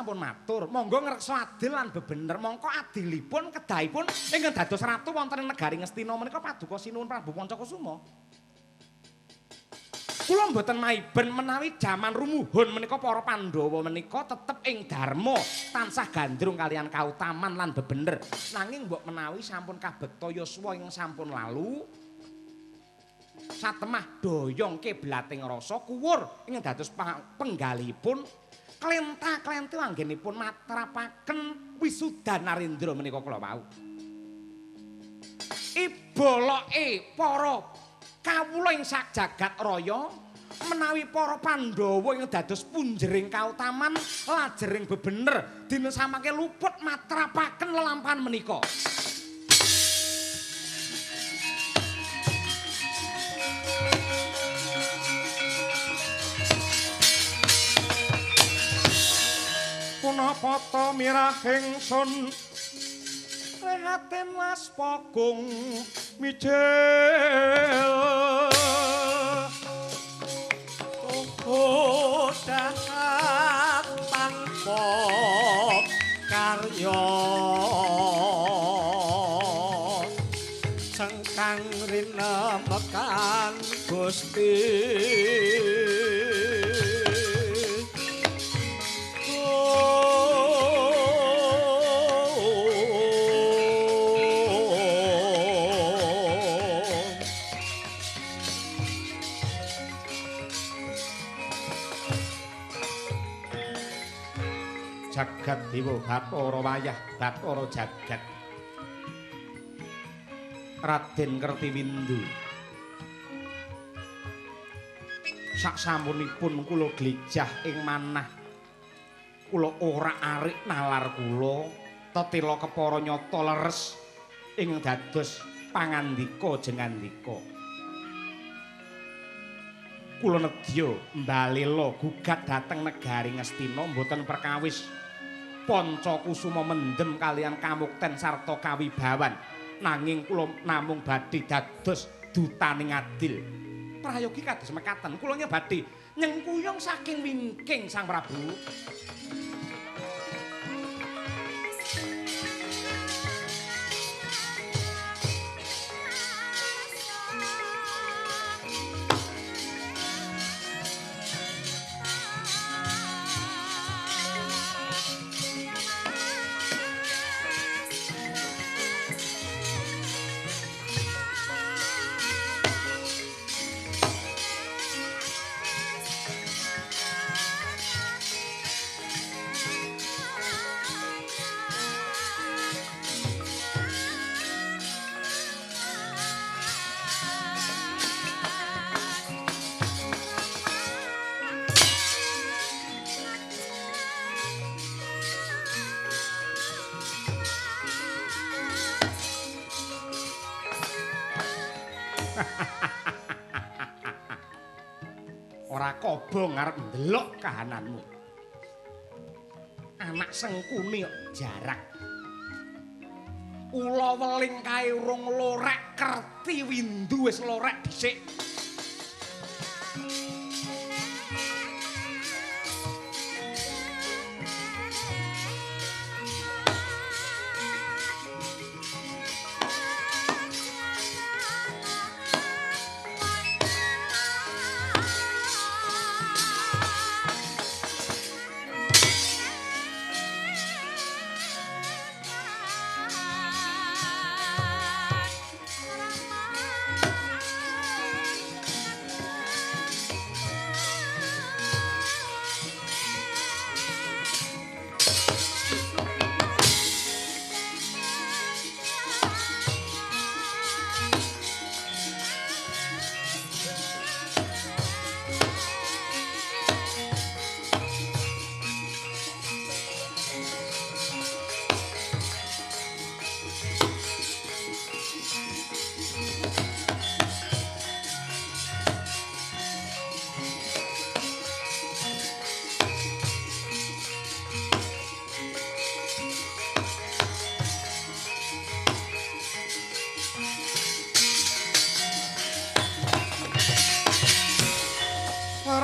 sampun matur, monggo ngreksa adil lan bebener, mongko adilipun kedahipun ingkang dados ratu wonten ing negari Ngastina menika paduka Sinuwun Prabu Pancakusuma. Kula mboten maiben menawi jaman rumuhun menika para Pandhawa menika tetep ing dharma, tansah gandrung kalian kautaman lan bebener. Nanging mbok menawi sampun kabekta yuswa ingkang sampun lalu, satemah doyong kiblating rasa kuwur ingkang dados penggalihipun klenta-klentu anggenipun matrapaken wisuda Narendra menika kula wau. Iboloke para kawula ing sak jagat raya menawi para Pandhawa ing dados punjering kautaman lajering bebener dina samangke luput matrapaken lelampahan menika. Punapa ta mirah ingsun rehaten las pogung mijil tuhu dahat tanpa karya sengkang rinemekan Gusti. Jagat Dewa Bathara wayah Bathara jagat Raden Kertiwindu sak sampunipun kula glejah ing manah kula ora arik nalar kula tetela kepara nyata leres ing dados pangandika jengandika kula nedya mbalela gugat dhateng negari Ngastina mboten perkawis Pancakusuma mendem kalian kamukten sarta kawibawan nanging kula namung badhe dados dutaning adil. Prayogi kados mekaten kula badhe nyengkuyung saking wingking Sang Prabu. Ora kobong arep ndelok kahananmu. Anak Sengkuni jarak. Ula weling kae urung lorek Kertiwindu wis lorek dhisik.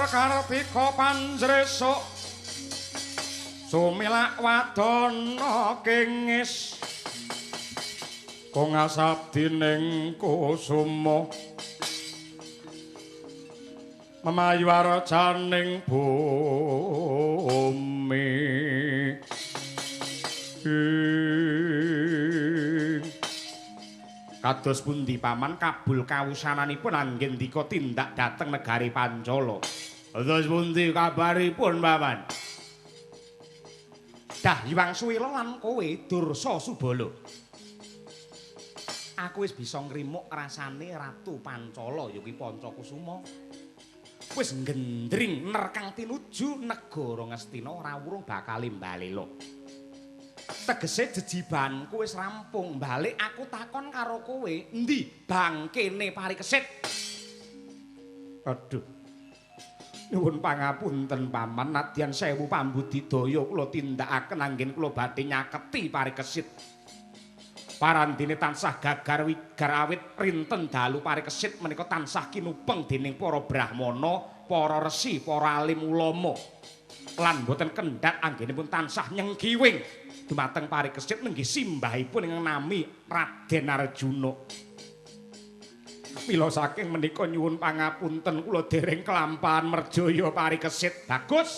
Kartika panjresuk Sumilak wadana kengis kong asabdining kusuma memayu arjaning bumi. Kados pundi paman kabul kawusananipun anggendika tindak dhateng negari Pancala? Kados pundi kabaripun paman? Dahyang Suwila lan kowe Dursa Subala. Aku wis bisa ngrimuk rasane Ratu Pancala ya kuwi Pancakusuma. Wis nggendring ner kang tinuju negara Ngastina ora wurung bakal mbalela. Tegese jejibanku wis rampung, balik aku takon karo kowe, endi bangkene Parikesit? Aduh. Nyuwun pangapunten paman, nadyan sewu pambudidaya kula tindakaken anggen kula badhe nyaketi Parikesit. Parandene tansah gagar wigar awit rinten dalu Parikesit menika tansah kinupeng dening para brahmana, para resi, para alim ulama. Lan boten kendhat anggenipun tansah nyengkiwing dumateng Parikesit nenggih simbahipun ingkang nami Raden Arjuna. Mila saking menika nyuwun pangapunten kula dereng kelampahan merjaya Parikesit. Bagus.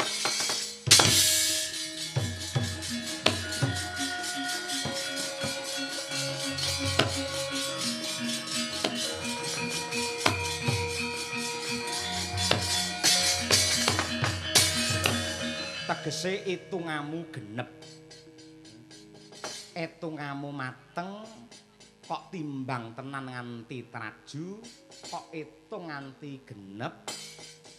Tegese itungamu genep. Etungamu mateng kok timbang tenan nganti traju, kok etung nganti genep,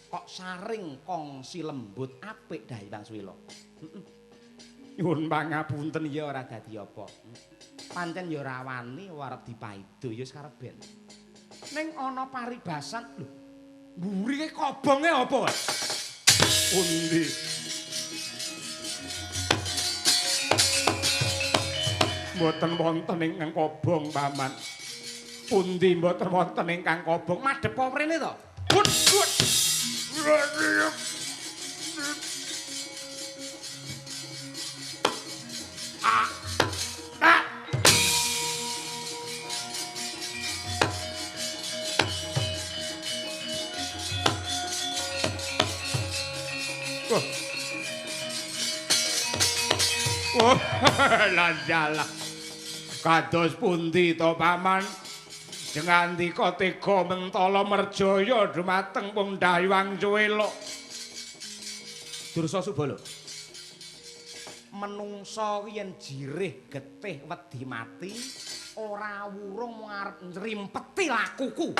kok saring kongsi lembut apik Dahyang Suwila. Nyuwun pangapunten ya ora dadi apa. Pancen ya ora wani arep dipaido ya wis karep ben. Ning ana paribasan lho, mburi kobonge apa? Pundi? Mboten wonten ingkang kobong paman. Pundi mboten wonten ingkang kobong? Madhep mrene to? Put put. Ah. Ah. Oh. Lah. Kados pundi to paman? Jengandika tega mentala merjaya dumateng Pung Dahyang Suwila. Dursa Subala. Menungsa yen jirih getih wedi mati ora wurung mung arep nrimpeti lakuku.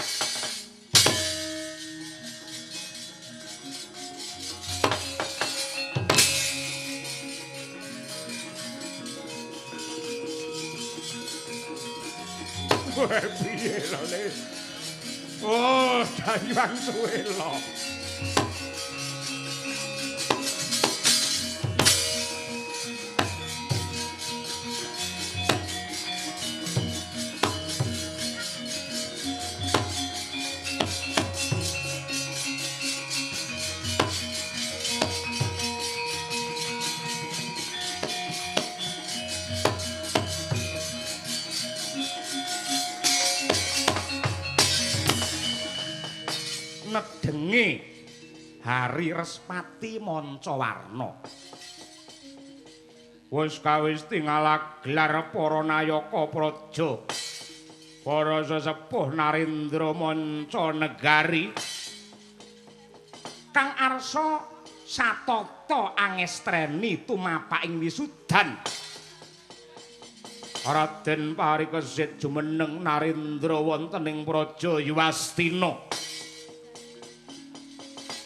Piye lho Le? Oh, Dahyang Suwila. Nedenge Hari Respati Mancawarna. Wis kawis tingalak gelar para nayaka praja. Para sesepuh Narendra manca negari. Kang arsa satata angestreni tumapaking wisudan. Raden Parikesit jumeneng Narendra wonten ing praja Yuwastina.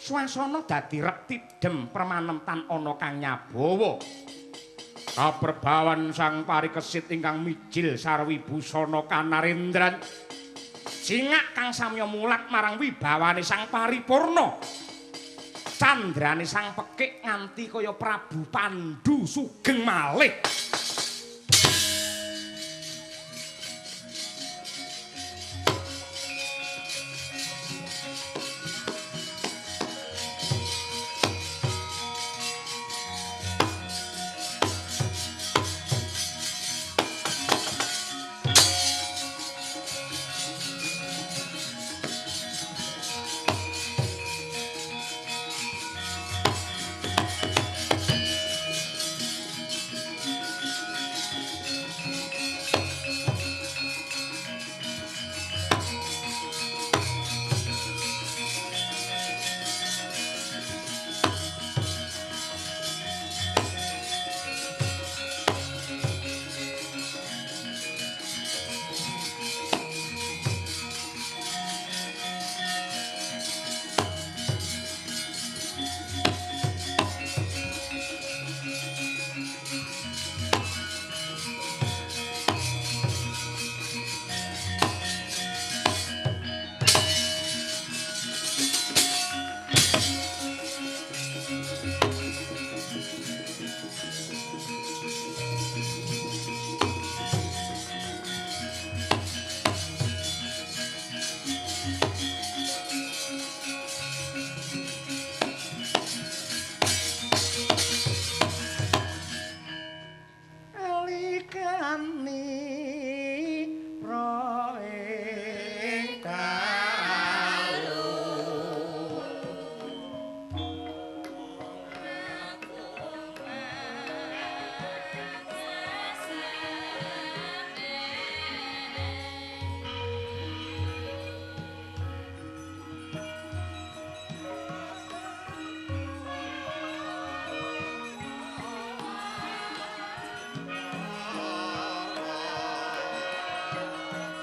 Swasana dadi reptidem permanemtan ana kang nyabawa. Kaperbawan Sang Parikesit ingkang mijil sarwi busana kanarendran. Jingak kang samya mulat marang wibawane Sang Paripurna. Candrane Sang Pekik nganti kaya Prabu Pandu sugeng malih.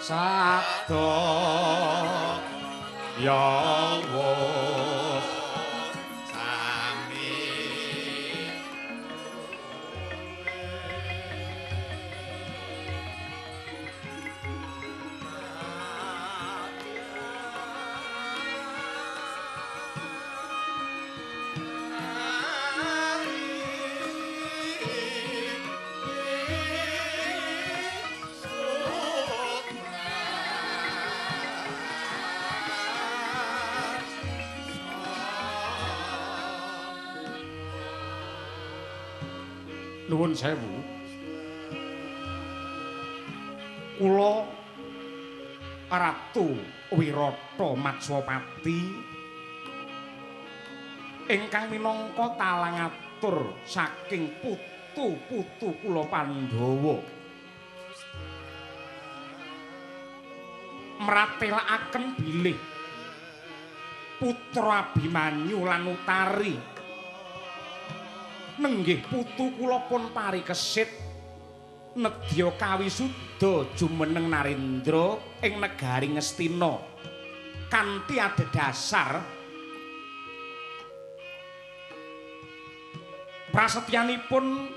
Sabda ya wus sami Nuwun sewu. Kula Ratu Wirata Matswapati ingkang minangka talang atur saking putu-putu kula Pandhawa. Mratelakaken bilih putra Abimanyu lan Utari nenggih putu kula pun parikesit nedya kawisuda jumeneng Narendra ing negari Ngastina kanthi adhedhasar prasetyanipun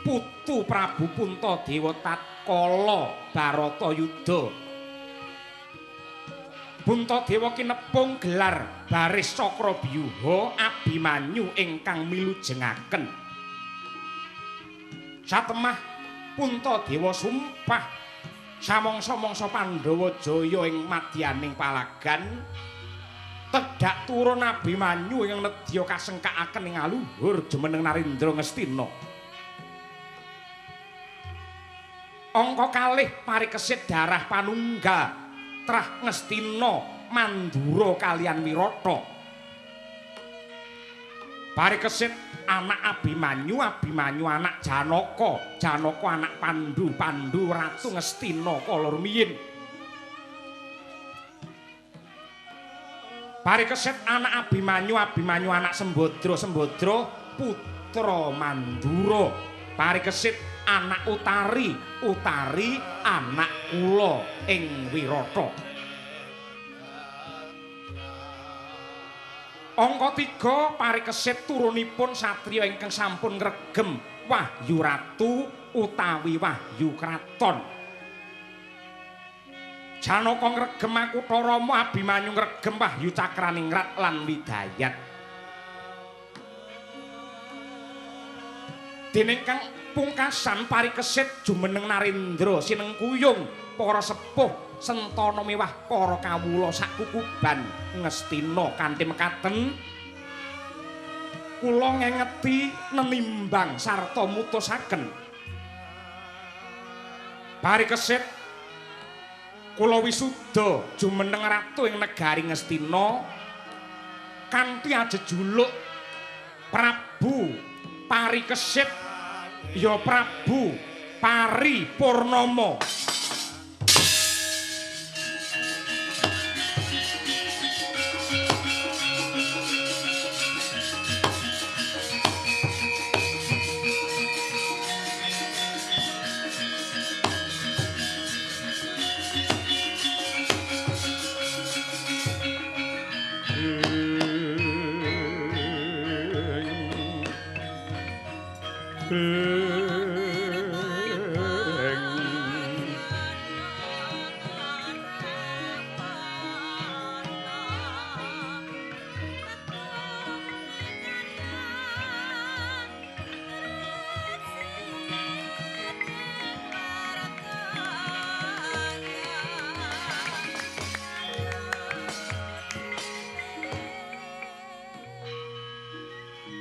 putu Prabu Puntadewa tatkala Baratayuda. Puntadewa kinepung gelar baris Cakrabyuha Abimanyu ingkang milujengaken. Satemah Puntadewa sumpah samangsa-mangsa Pandhawa jaya ing madyaning palagan tedhak turun Abimanyu ing nedya kasengkakaken ing aluhur jumeneng Narendra Ngastina. Angka kalih parikesit darah panunggal trah Ngastina Mandura kalian Wirata. Parikesit anak Abimanyu, Abimanyu anak Janaka, Janaka anak Pandu, Pandu Ratu Ngastina kala rumiyin. Parikesit anak Abimanyu, Abimanyu anak Sembadra, Sembadra putra Mandura. Parikesit anak Utari, Utari anak kula ing Wirata. Angka 3 parikesit turunipun satriya ingkang sampun ngregem Wahyu Ratu utawi Wahyu Kraton. Janaka ngregem Makutha Rama, Abimanyu ngregem Wahyu Cakraningrat lan Widayat. Dening kang pungkasan parikesit jumeneng Narendra sinengkuyung para sepuh sentana mewah para kawula sakukuban Ngastina kanthi mekaten kula ngengeti nenimbang sarta mutusaken. Parikesit kula wisuda jumeneng ratu ing negari Ngastina kanthi ajejuluk Prabu Parikesit ya Prabu Pari Purnama.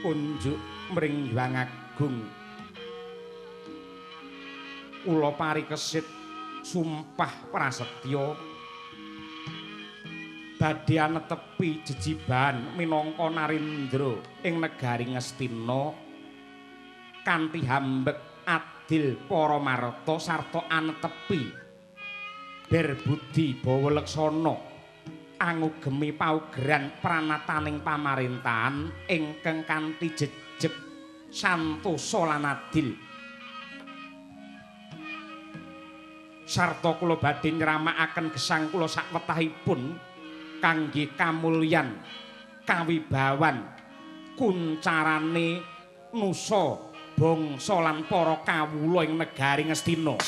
Kunjuk mring Hyang Agung kula parikesit sumpah prasetya badhe anetepi jejibahan minangka Narendra ing negari Ngastina kanthi hambek adil para marta sarta anetepi berbudi bawa leksana angugemi paugeran pranataning pamarentahan ingkang kanthi jejeg santosa lan adil. Sarta kula badhe nyramakaken gesang kula sakwetahipun kangge kamulyan kawibawan kuncarane nusa bangsa lan para kawula ing negari Ngastina.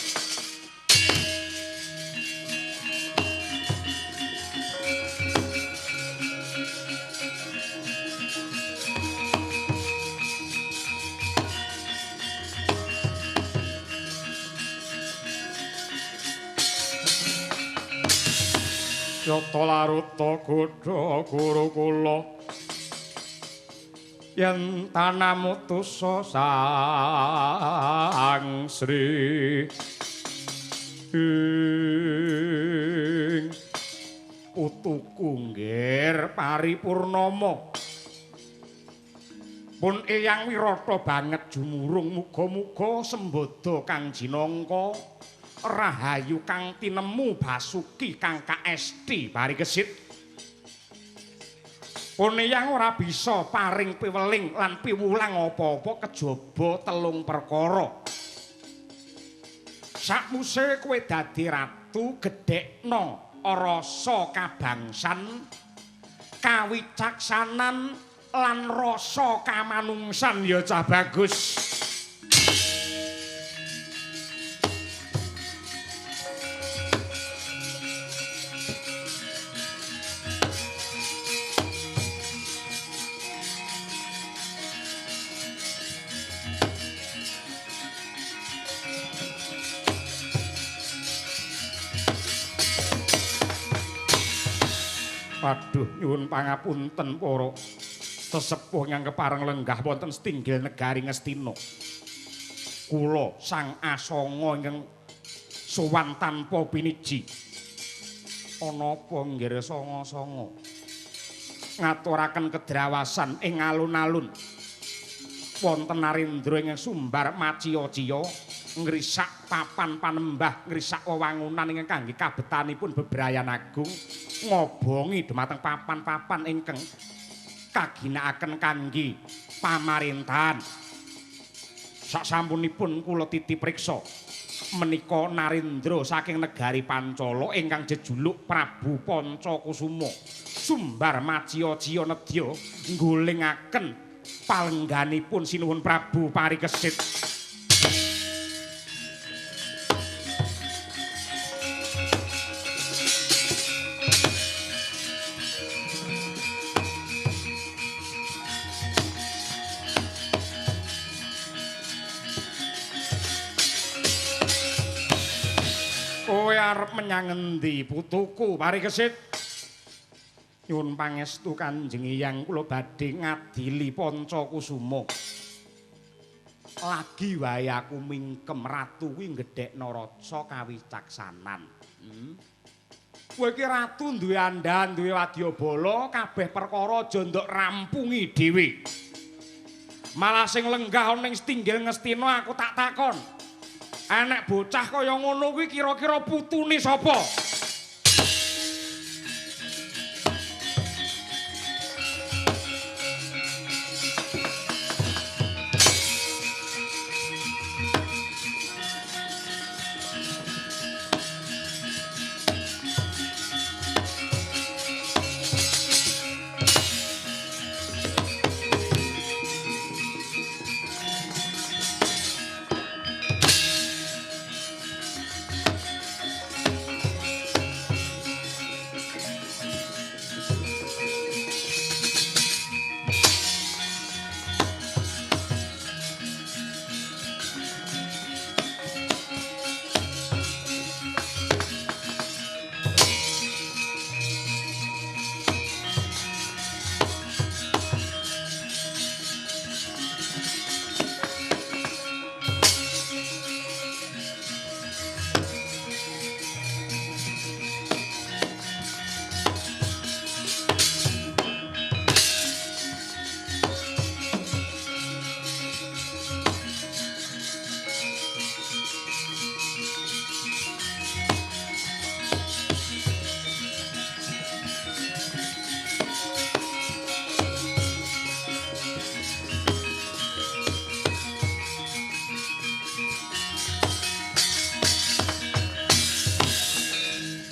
Yata laruta godha gurukula yen tanamutusa Sang Sri ing putuku nggir paripurnama. Pun Eyang Wirata banget jumurung, muga-muga sembada kang jinangka rahayu kang tinemu basuki kang kaesti parikesit. Pun Eyang ora bisa paring piweling lan piwulang apa-apa kejaba telung perkara. Sakwuse kowe dadi ratu, gedhekno rasa kabangsan, kawicaksanan lan rasa kamanungsan ya cah bagus. Waduh, nyuwun pangapunten para sesepuh ingkang kepareng lenggah wonten setinggil negari Ngastina. Kula Sang Asanga ingkang sowan tanpa piniji. Ana apa nggir sanga-sanga ngaturaken kedrawasan ing alun-alun. Wonten narendra ingkang sumbar maciya-ciya ngrisak papan panembah, ngrisak wewangunan ingkang kangge kabetanipun bebrayan agung, ngobongi dumateng papan-papan ingkang kaginakaken kangge pamarintahan. Sasampunipun kula titi priksa menika narendra saking negari Pancala ingkang jejuluk Prabu Pancakusuma sumbar maciya-ciya nedya nggulingaken palengganipun Sinuwun Prabu Parikesit. Kowe arep menyang endi putuku Parikesit? Nyuwun pangestu Kanjeng Eyang, kula badhe ngadili Pancakusuma. Lagi wae aku mingkem, ratu kuwi nggedhekno rasa kawicaksanan. Kowe iki ratu duwe andhan, duwe wadyabala, kabeh perkara aja ndok rampungi dhewe. Malah sing lenggah ana ning setinggil Ngastina aku tak takon. Enek bocah kaya ngono kuwi kira-kira putune sapa?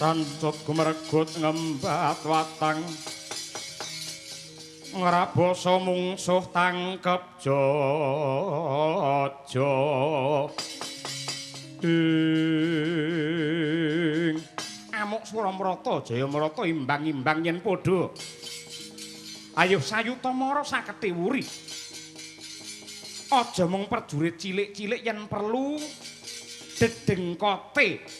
Tancut gumergut ngembat watang ngrabasa mungsuh tangkep jojo ing amuk Suramrata Jayamrata imbang-imbang yen padha. Ayo sayuta mara saketi wuri. Aja mung prajurit cilik-cilik yen perlu dedengkote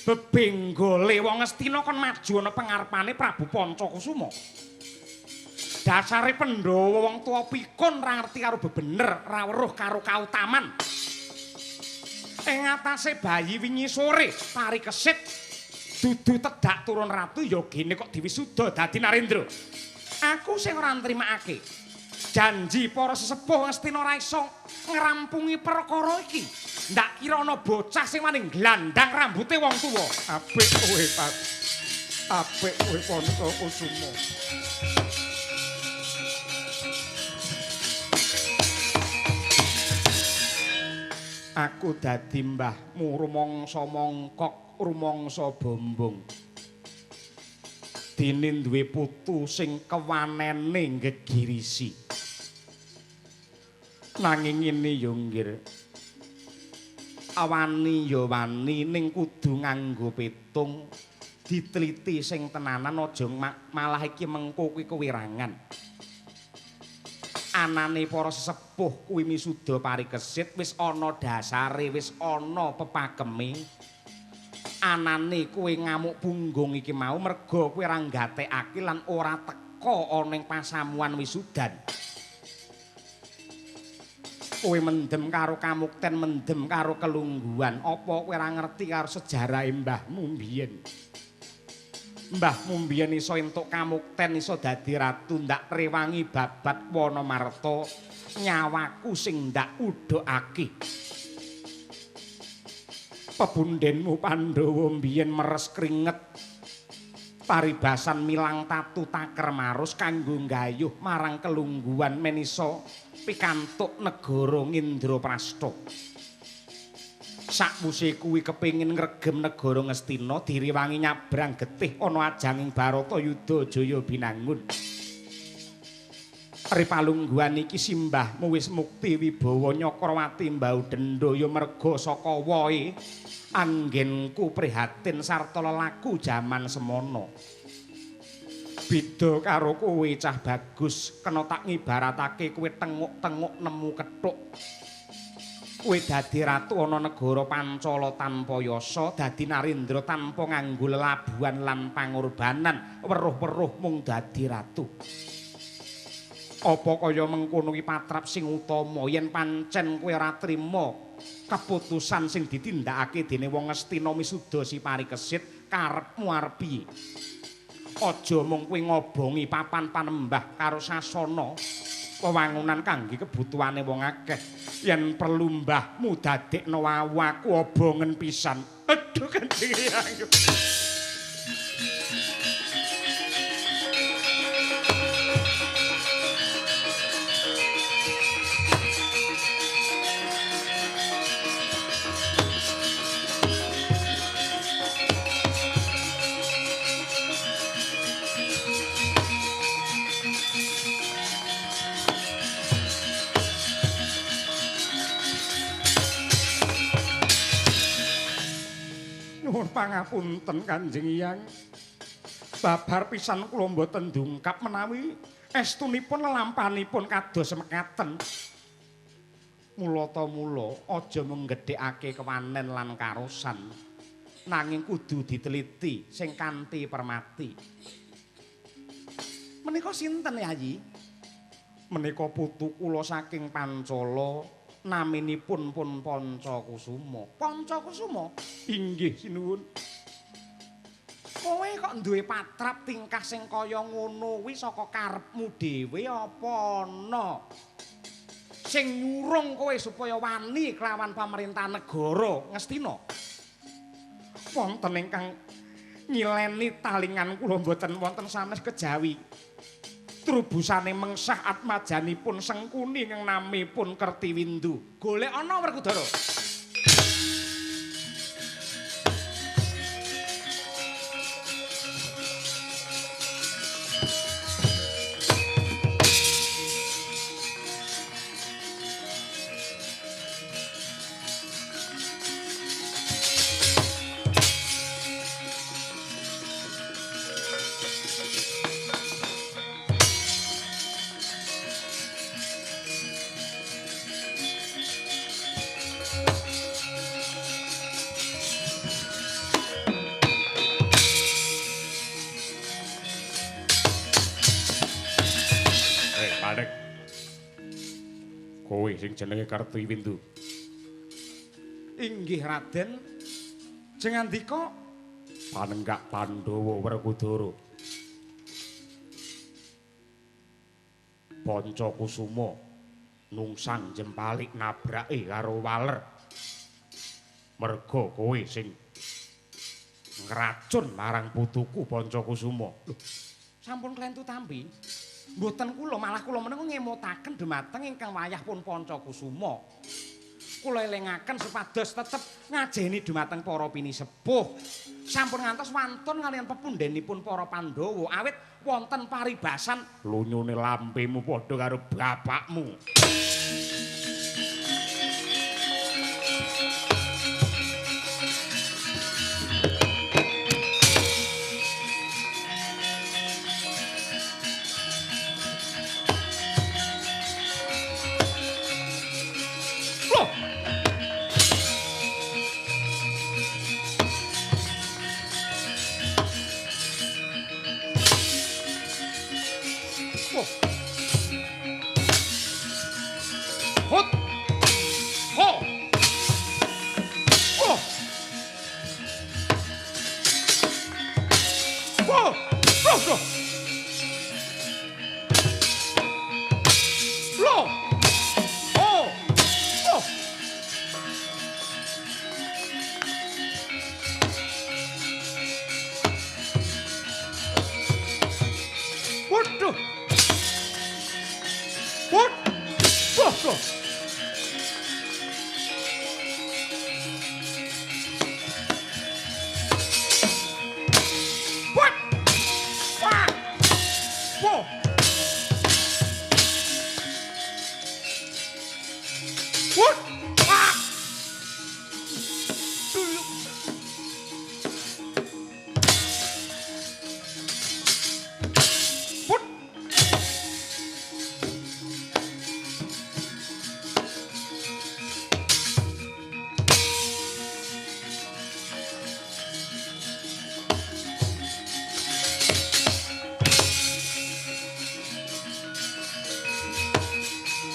bebenggole wong Ngastina kon maju ana pengarepane Prabu Pancakusuma. Dasare Pandhawa wong tuwa pikun ra ngerti karo bebener, ra weruh karo kautaman. Ing atase bayi wingi sore parikesit dudu tedak turun ratu ya gene kok diwisuda dadi Narendra. Aku sing ora nrimakake. Janji para sesepuh Ngastina ora iso ngrampungi perkara iki. Ndak kira ana bocah sing wani nglandang rambute wong tuwa. Apik kowe, Pak. Apik kowe Pancakusuma. Aku dadi mbahmu rumangsa mongkok, rumangsa bombong. Dene duwe putu sing kewanene nggegirisi. Nanging ngene ya nggir. Awani ya wani ning kudu nganggo petung, diteliti sing tenanan aja malah iki mengko kuwi kewirangan. Anane para sesepuh kuwi misuda parikesit wis ana dasare, wis ana pepakeme. Anane kowe ngamuk punggung iki mau merga kowe ora nggatekake lan ora teka ana ing pasamuan wisudan. Kowe mendem karo kamukten, mendem karo kelungguhan. Apa kowe ora ngerti karo sejarahe mbahmu mbiyen? Mbahmu mbiyen iso entuk kamukten, iso dadi ratu, ndak rewangi babat Wanamarta, nyawaku sing ndak udhokake. Pebundhenmu Pandhawa mbiyen meres kringet paribasan milang tatu taker marus kanggo nggayuh marang kelungguhan men iso pikantuk negara Ngindraprasta. Sakwuse kuwi kepengin ngregem negara Ngastina direwangi nyabrang getih ana ajanging Baratayuda Jaya Binangun. Ripalungguhan iki simbahmu wis mukti wibawa Nyakrawati mbau dendha ya merga saka wohe anggenku prihatin sarta lelaku jaman semono. Beda karo kowe cah bagus, kena tak ngibaratake kowe tenguk-tenguk nemu kethuk. Kowe dadi ratu ana negara Pancala tanpa yasa, dadi Narendra tanpa nganggo lelabuhan lan pangorbanan, weruh-weruh mung dadi ratu. Apa kaya mengkono iki patrap sing utama yen pancen kowe ora trima keputusan sing ditindakake dening wong Ngastina misuda si parikesit, karepmu arep piye? Aja mung kowe ngobongi papan panembah karo sasana wewangunan kangge kebutuhane wong akeh. Yen perlu mbahmu dadekno wawu aku obongen pisan. Aduh Kanjeng Hyang. Pangapunten Kanjeng Hyang. Babar pisan kula mboten dungkap menawi estunipun lelampanipun kados mekaten. Mulata mula aja menggedhekake kewanen lan karosan. Nanging kudu diteliti sing kanthi permati. Menika sinten Yayi? Menika putu kula saking Pancala. Naminipun pun Pancakusuma. Pancakusuma? Inggih sinuwun. Kowe kok duwe patrap tingkah sing kaya ngono kuwi saka karepmu dhewe apa ana sing nyurung kowe supaya wani kelawan pamerintahan negara Ngastina? Wonten ingkang nyileni talingan kula mboten wonten sanes kejawi. Trubusane mengsah atmajanipun Sengkuni ingkang namipun Kertiwindu. Golek ana Werkudara. Kowe sing jenenge Kartiwindu. Inggih Raden. Jengandika panenggak Pandhawa Werkudara. Pancakusuma nungsang jempalik nabrake karo waler. Merga kowe sing ngracun marang putuku Pancakusuma. Lho, sampun klentu tampi. Mboten kula, malah kula menika ngemutaken dhumateng ingkang wayah pun Pancakusuma. Kula elingaken supados tetep ngajeni dhumateng para pinisepuh. Sampun ngantos wantun kaliyan pepundhenipun para Pandhawa awit wonten paribasan lunyune lambemu padha karo bapakmu.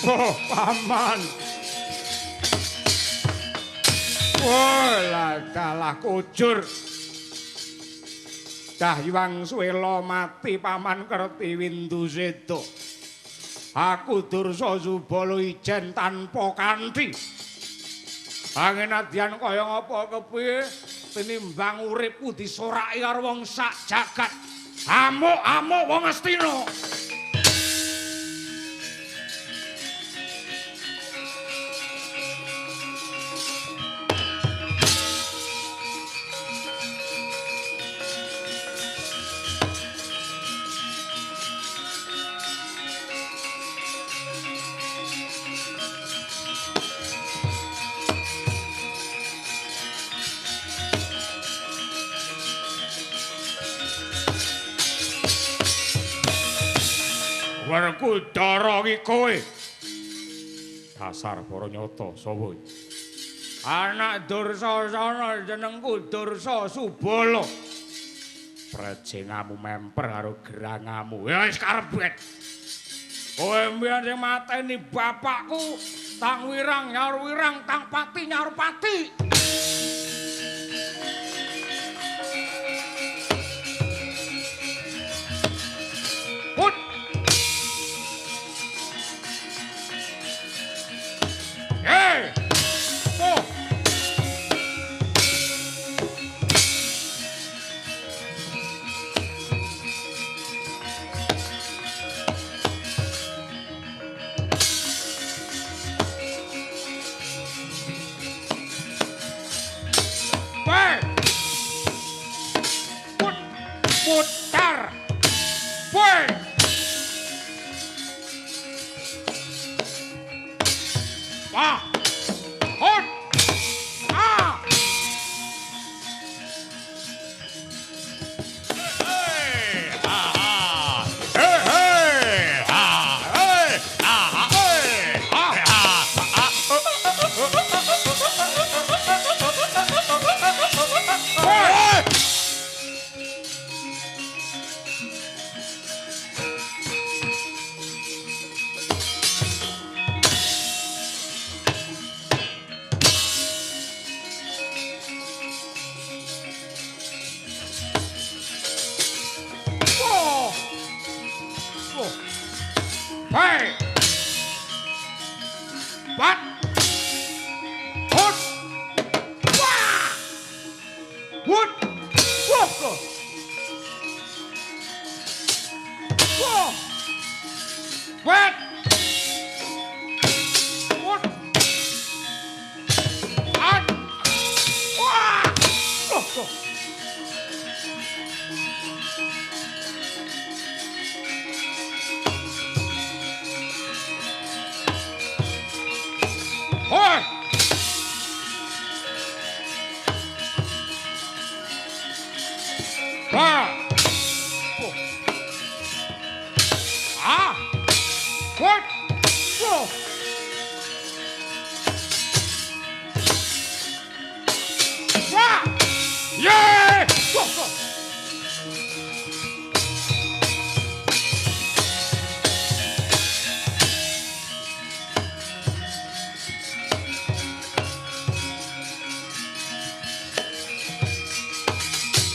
Oh, paman. Wah, dalah kujur. Dahyang Suwela mati paman Kertiwindu sedo. Aku Dursa Subala ijen tanpa kanthi. Angin nadyan kaya ngapa kepiye tinimbang uripku disoraki karo wong sak jagat. Amuk-amuk wong Astina. Werkudara ki kowe. Dasar para nyata sapa iki? Anak Dursasana jenengku Dursa Subala. Prejengamu memper karo gerangamu. Ya wis karebet. Kowe mbiyen sing mateni bapakku, tang wirang nyaur wirang, tang pati nyaur pati. Put. Hey! Oh! Weh! Put! Putar! Weh! Wah! Hot! Ah! Hey! Ha ha! Hey hey! Ha hey! Ha ha hey! Ha ha! Ha! Hey! Loh. Wah. Wet. Wet. At. Wah. Loh, loh. Hoi. Wah. Oh. Ah. What? Oh. Wah. Yeah. Oh, oh.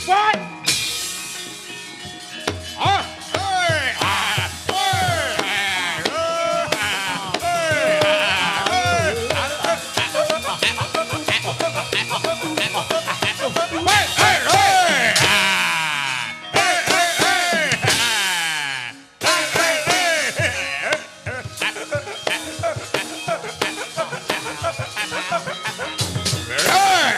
What? Ah. Hey, ah, hey, ah, hey, ah, hey. Wait, Hey, hey, ah, hey, hey, hey, ah, hey, hey, hey. Hey!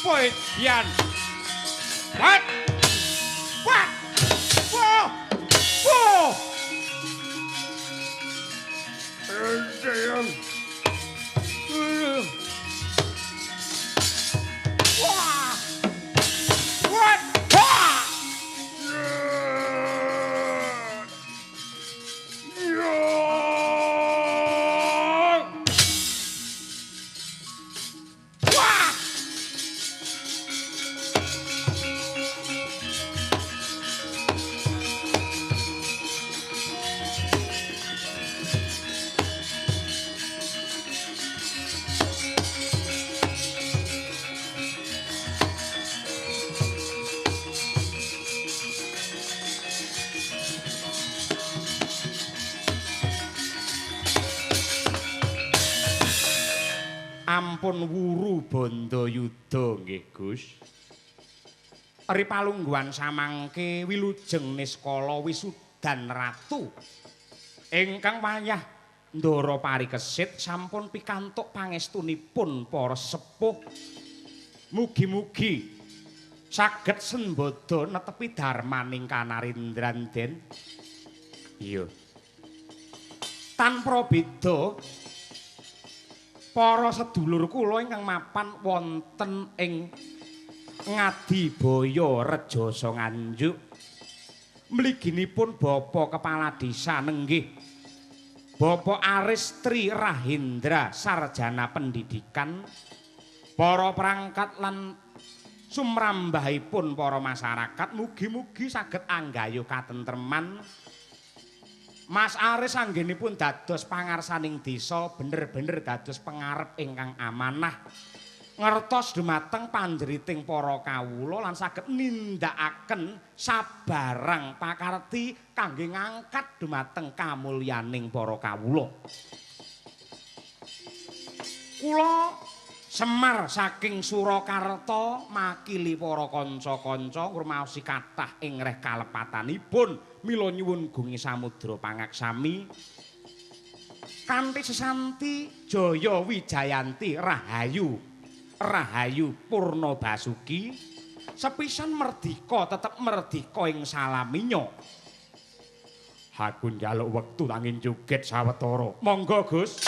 Boy, Yan. What? What? Whoa! Whoa! Wah! What? Wah! Wah! Ampun wuru Bandayuda nggih Gus. Ri palungguhan samangke wilujeng niskala wisudan ratu ingkang wayah ndara parikesit sampun pikantuk pangestunipun para sepuh. Mugi-mugi saged sembada netepi dharmaning kanarindran Den. Iya. Tanpa beda para sedulur kula ingkang mapan wonten ing Ngadibaya Rejasa Nganjuk mliginipun Bapak Kepala Desa nenggih Bapak Aris Tri Rahendra Sarjana Pendidikan, para perangkat lan sumrambahipun para masyarakat mugi-mugi saged anggayuh katentreman. Mas Aris anggenipun dados pangarsaning desa bener-bener dados pengarep ingkang amanah, ngertos dumateng panjeriting para kawula lan saged nindakaken sabarang pakarti kangge ngangkat dumateng kamulyaning para kawula. Kula Semar saking Surakarta makili para kanca-kanca ngrumaosi kathah ing reh kalepatanipun mila nyuwun gungi samudra pangaksami kanthi sesanti Jaya Wijayanti Rahayu Rahayu Purna Basuki sepisan merdika tetep merdika ing salaminya. Aku njaluk wektu angin joget sawetara. Monggo Gus.